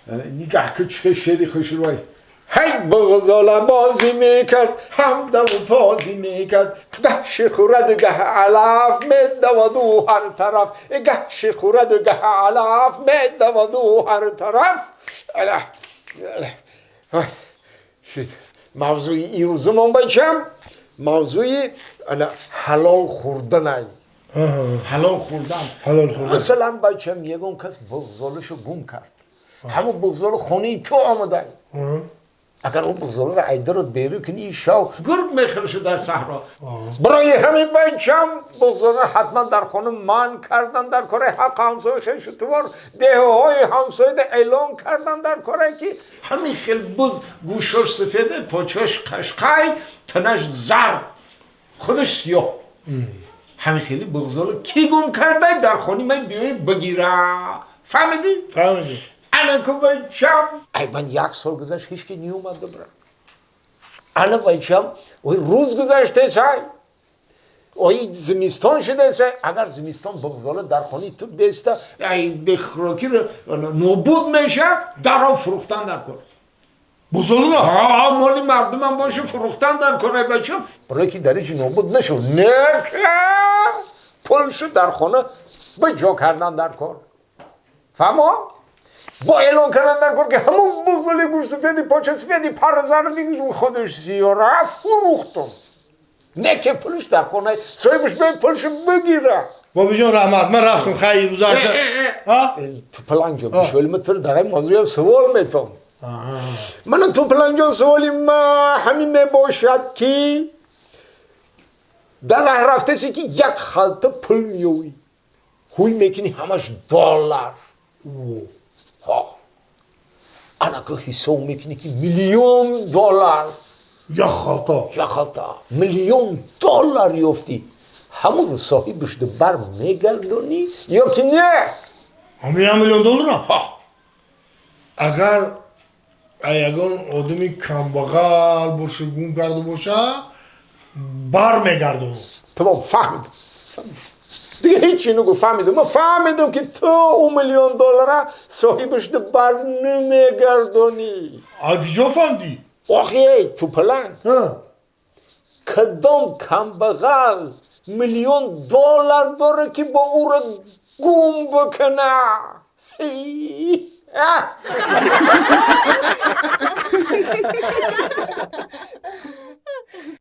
Нигаҳ кун, чӣ шери хушрӯй. Ҳай, буғзола бозӣ мекард, ҳамдаву тозӣ мекард, гаҳ шир хӯраду, гаҳ алаф, медаваду ҳар тараф, гаҳ шир хӯраду, гаҳ алаф, медаваду ҳар тараф. Мавзӯи ирӯзумон, бачам, мавзӯи ҳалол хӯрданай, ҳалол хӯрдан. Ҳалол хӯрдан. Масалан, бачам, ягон кас буғзолашо гум кард, ҳамон буғзоло хонаи ту омадай. Агар ӯ буғзоларо айдарот берун кунӣ, шав гург мехӯрашу дар саҳро. Барои ҳамин, бачам, буғзоларо ҳатман дар хона манъ кардан дар кораи ҳаққи ҳамсоя, хешу тувор, деҳаҳои ҳамсояда эълон кардан дар кора, ки ҳамин хел буз гӯшош сафеда, почош қашқай, танаш зард, худаш сиёҳ, ҳамин хели буғзола кӣ гум кардай, дар хони ман биёи бигира. Фаҳмидӣ? Фаҳмидӣ. Ана ку, бачам, ай ман як сол гузашт, ҳеч ки ниёмад бибра. Ана, бачам, ой, рӯз гузаштесай, ой, зимистон шудесай. Агар зимистон буғзола дар хонаи ту беста, ай, бехӯрокиро нобуд меша, дарро фурӯхтан дар кор. Буғзоларо? Моли мардумам боша, фурӯхтан дар кор, ай бачам, барое ки дар ҳеҷ нобуд нашуд, нека пулшу дар хона ба ҷо кардан дар кор. Фаҳмо? Бо эълон кардан дар кор, ки ҳамон буғзоли гӯшсафеди, почасафеди, парзарди, худаш сиёра фурӯхтум, не ки пулш дар хона соҳибаш бе пулшу бигира. Бобиҷон, раҳмат, ман рафтам, хайр, гузашта. Тупаланҷо, бишволи тур дар ин мавзӯя савол метон. Мана, Тупаланҷон, саволи ма ҳамин мебошад, ки дар раҳ рафтасе, ки як халта пул меёвӣ, ҳуй мекунӣ, ҳамаш доллар. Анака ҳисоб мекунӣ, ки миллион доллар. Як халта? Як халта миллион доллар ёфтӣ. Ҳамонро соҳибашда бар мегардонӣ ё ки не? Ҳамин 1 миллион доллара? Агар ягон одами камбағал боша, гум карда боша, бар мегардонам. Тамом, фаҳмидам. Дига ҳечи нагу, фаҳмидам. Ман фаҳмидам, ки ту ӯ миллион доллара соҳибашда бар намегардонӣ. А киҷо фаҳмидӣ? Охи, эй тупаланг, кадом камбағал миллион доллар дора, ки бо ӯро гум бикуна?